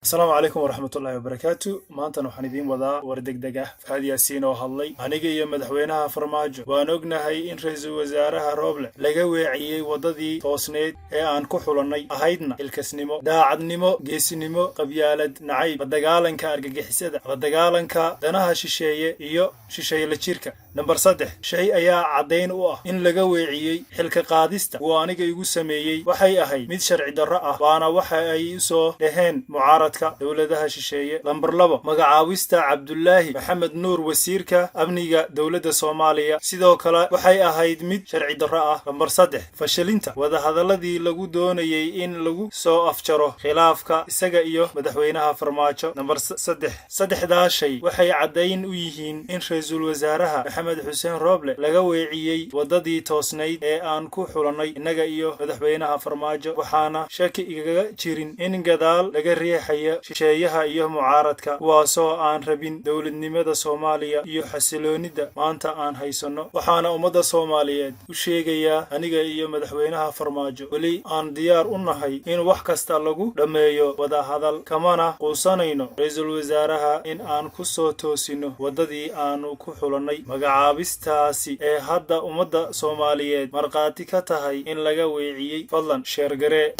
Asalaamu calaykum waraxmatullaahi wabarakaatu. Maantana waxaan idiin wadaa war degdeg ah. Fahad Yaasiin oo hadlay: "Aniga iyo Madaxweynaha Farmaajo waan ognahay in Ra-iisul Wasaaraha Rooble laga weeciyey waddadii toosneyd ee aan ku xulannay, ahaydna xilkasnimo, daacadnimo, geesinimo, qabyaalad nacayb, la dagaalanka argagixisada, la dagaalanka danaha shisheeye iyo shisheeye la jirka. Nambar 3 shay ayaa caddayn u ah in laga weeciyey xilka qaadista uu aniga igu sameeyey. Waxay ahayd mid sharci darro ah, waana waxa ay u soo dhaheen mucaaradka dowladaha shisheeye. Lambar 2, magacaawista Cabdulaahi Maxamed Nuur wasiirka amniga dowladda Soomaaliya sidoo kale waxay ahayd mid sharci darro ah. Lambar 3, fashilinta wadahadaladii lagu doonayey in lagu soo afjaro khilaafka isaga iyo Madaxweynaha Farmaajo. Nambar 3, saddexdaa shay waxay caddayn u yihiin in Ra-iisul Wasaaraha Maxamed Xuseen Rooble laga weeciyey waddadii toosnayd ee aan ku xulannay innaga iyo Madaxweynaha Farmaajo. Waxaana shaki igaga jirin in gadaal laga riixayo shisheeyaha iyo mucaaradka, kuwaasoo aan rabin dowladnimada Soomaaliya iyo xasiloonida maanta aan haysanno. Waxaana ummadda Soomaaliyeed u sheegayaa, aniga iyo Madaxweynaha Farmaajo weli aan diyaar u nahay in wax kasta lagu dhammeeyo wadahadal, kamana quusanayno ra-iisul wasaaraha in aan ku soo toosino waddadii aanu ku xulannay. Magacaabistaasi ee hadda ummadda Soomaaliyeed markhaati ka tahay in laga weeciyey. Fadlan share garee."